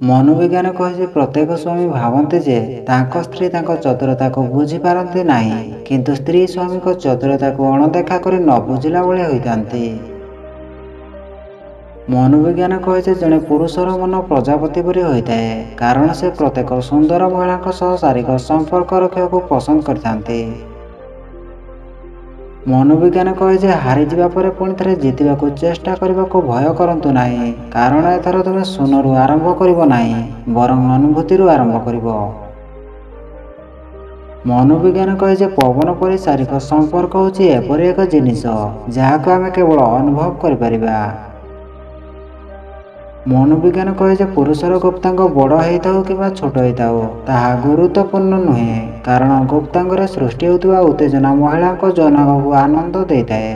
ମନୋବିଜ୍ଞାନ କହେ ଯେ ପ୍ରତ୍ୟେକ ସ୍ୱାମୀ ଭାବନ୍ତି ଯେ ତାଙ୍କ ସ୍ତ୍ରୀ ତାଙ୍କ ଚତୁରତାକୁ ବୁଝିପାରନ୍ତି ନାହିଁ, କିନ୍ତୁ ସ୍ତ୍ରୀ ସ୍ୱାମୀଙ୍କ ଚତୁରତାକୁ ଅଣଦେଖା କରି ନ ବୁଝିଲା ଭଳି ହୋଇଥାନ୍ତି। ମନୋବିଜ୍ଞାନ କହେ ଯେ ଜଣେ ପୁରୁଷର ମନ ପ୍ରଜାପତି ପରି ହୋଇଥାଏ, କାରଣ ସେ ପ୍ରତ୍ୟେକ ସୁନ୍ଦର ମହିଳାଙ୍କ ସହ ଶାରୀରିକ ସମ୍ପର୍କ ରଖିବାକୁ ପସନ୍ଦ କରିଥାନ୍ତି। ମନୋବିଜ୍ଞାନ କହେ ଯେ ହାରିଯିବା ପରେ ପୁଣି ଥରେ ଜିତିବାକୁ ଚେଷ୍ଟା କରିବାକୁ ଭୟ କରନ୍ତୁ ନାହିଁ, କାରଣ ଏଥର ତୁମେ ଶୂନରୁ ଆରମ୍ଭ କରିବ ନାହିଁ, ବରଂ ଅନୁଭୂତିରୁ ଆରମ୍ଭ କରିବ। ମନୋବିଜ୍ଞାନ କହେ ଯେ ପବନ ପରି ଶାରୀରିକ ସମ୍ପର୍କ ହେଉଛି ଏପରି ଏକ ଜିନିଷ ଯାହାକୁ ଆମେ କେବଳ ଅନୁଭବ କରିପାରିବା। ମନୋବିଜ୍ଞାନ କହେ ଯେ ପୁରୁଷର ଗୁପ୍ତାଙ୍ଗ ବଡ଼ ହେଇଥାଉ କିମ୍ବା ଛୋଟ ହେଇଥାଉ ତାହା ଗୁରୁତ୍ୱପୂର୍ଣ୍ଣ ନୁହେଁ, କାରଣ ଗୁପ୍ତାଙ୍ଗରେ ସୃଷ୍ଟି ହେଉଥିବା ଉତ୍ତେଜନା ମହିଳାଙ୍କ ଯୌନାଙ୍ଗକୁ ଆନନ୍ଦ ଦେଇଥାଏ।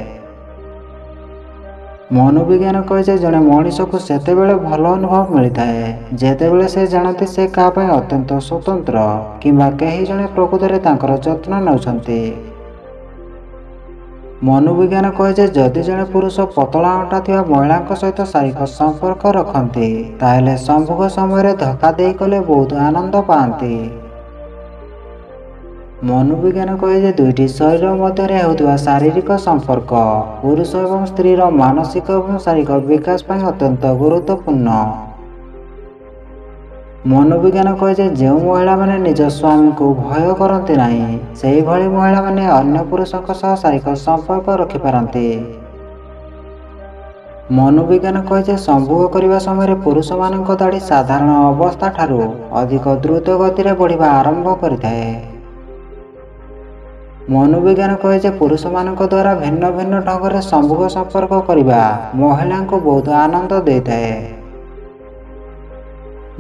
ମନୋବିଜ୍ଞାନ କହେ ଯେ ଜଣେ ମଣିଷକୁ ସେତେବେଳେ ଭଲ ଅନୁଭବ ମିଳିଥାଏ ଯେତେବେଳେ ସେ ଜାଣନ୍ତି ସେ କାହା ପାଇଁ ଅତ୍ୟନ୍ତ ସ୍ୱତନ୍ତ୍ର କିମ୍ବା କେହି ଜଣେ ପ୍ରକୃତରେ ତାଙ୍କର ଯତ୍ନ ନେଉଛନ୍ତି। ମନୋବିଜ୍ଞାନ କହେ ଯେ ଯଦି ଜଣେ ପୁରୁଷ ପତଳା ଅଣ୍ଟା ଥିବା ମହିଳାଙ୍କ ସହିତ ଶାରୀରିକ ସମ୍ପର୍କ ରଖନ୍ତି, ତାହେଲେ ସମ୍ଭୋଗ ସମୟରେ ଧକ୍କା ଦେଇ କଲେ ବହୁତ ଆନନ୍ଦ ପାଆନ୍ତି। ମନୋବିଜ୍ଞାନ କହେ ଯେ ଦୁଇଟି ଶରୀର ମଧ୍ୟରେ ହେଉଥିବା ଶାରୀରିକ ସମ୍ପର୍କ ପୁରୁଷ ଏବଂ ସ୍ତ୍ରୀର ମାନସିକ ଏବଂ ଶାରୀରିକ ବିକାଶ ପାଇଁ ଅତ୍ୟନ୍ତ ଗୁରୁତ୍ୱପୂର୍ଣ୍ଣ। ମନୋବିଜ୍ଞାନ କହେ ଯେ ଯେଉଁ ମହିଳାମାନେ ନିଜ ସ୍ୱାମୀଙ୍କୁ ଭୟ କରନ୍ତି ନାହିଁ, ସେହିଭଳି ମହିଳାମାନେ ଅନ୍ୟ ପୁରୁଷଙ୍କ ସହ ଶାରୀରିକ ସମ୍ପର୍କ ରଖିପାରନ୍ତି। ମନୋବିଜ୍ଞାନ କହେ ଯେ ସମ୍ଭୋଗ କରିବା ସମୟରେ ପୁରୁଷମାନଙ୍କ ଦାଢ଼ି ସାଧାରଣ ଅବସ୍ଥାଠାରୁ ଅଧିକ ଦ୍ରୁତ ଗତିରେ ବଢ଼ିବା ଆରମ୍ଭ କରିଥାଏ। ମନୋବିଜ୍ଞାନ କହେ ଯେ ପୁରୁଷମାନଙ୍କ ଦ୍ୱାରା ଭିନ୍ନ ଭିନ୍ନ ଢଙ୍ଗରେ ସମ୍ଭୋଗ ସମ୍ପର୍କ କରିବା ମହିଳାଙ୍କୁ ବହୁତ ଆନନ୍ଦ ଦେଇଥାଏ।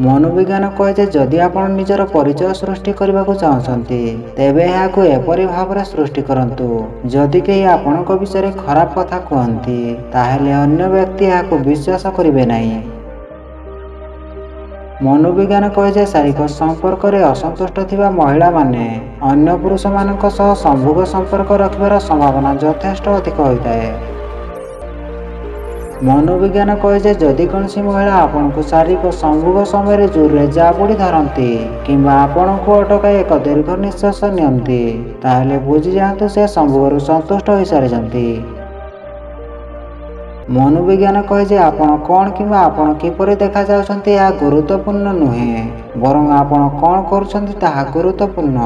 ମନୋବିଜ୍ଞାନ କହେ ଯେ ଯଦି ଆପଣ ନିଜର ପରିଚୟ ସୃଷ୍ଟି କରିବାକୁ ଚାହୁଁଛନ୍ତି, ତେବେ ଏହାକୁ ଏପରି ଭାବରେ ସୃଷ୍ଟି କରନ୍ତୁ, ଯଦି କେହି ଆପଣଙ୍କ ବିଷୟରେ ଖରାପ କଥା କୁହନ୍ତି, ତାହେଲେ ଅନ୍ୟ ବ୍ୟକ୍ତି ଏହାକୁ ବିଶ୍ୱାସ କରିବେ ନାହିଁ। ମନୋବିଜ୍ଞାନ କହେ ଯେ ଶାରୀରିକ ସମ୍ପର୍କରେ ଅସନ୍ତୁଷ୍ଟ ଥିବା ମହିଳାମାନେ ଅନ୍ୟ ପୁରୁଷମାନଙ୍କ ସହ ସମ୍ଭୋଗ ସମ୍ପର୍କ ରଖିବାର ସମ୍ଭାବନା ଯଥେଷ୍ଟ ଅଧିକ ହୋଇଥାଏ। ମନୋବିଜ୍ଞାନ କହେ ଯେ ଯଦି କୌଣସି ମହିଳା ଆପଣଙ୍କୁ ଶାରୀରିକ ସମ୍ଭୋଗ ସମୟରେ ଜୋରରେ ଜାବୁଡ଼ି ଧରନ୍ତି କିମ୍ବା ଆପଣଙ୍କୁ ଅଟକାଇ ଏକ ଦୀର୍ଘ ନିଶ୍ୱାସ ନିଅନ୍ତି, ତାହେଲେ ବୁଝିଯାଆନ୍ତୁ ସେ ସମ୍ଭୋଗରୁ ସନ୍ତୁଷ୍ଟ ହୋଇସାରିଛନ୍ତି। ମନୋବିଜ୍ଞାନ କହେ ଯେ ଆପଣ କ'ଣ କିମ୍ବା ଆପଣ କିପରି ଦେଖାଯାଉଛନ୍ତି ଏହା ଗୁରୁତ୍ୱପୂର୍ଣ୍ଣ ନୁହେଁ, ବରଂ ଆପଣ କ'ଣ କରୁଛନ୍ତି ତାହା ଗୁରୁତ୍ୱପୂର୍ଣ୍ଣ।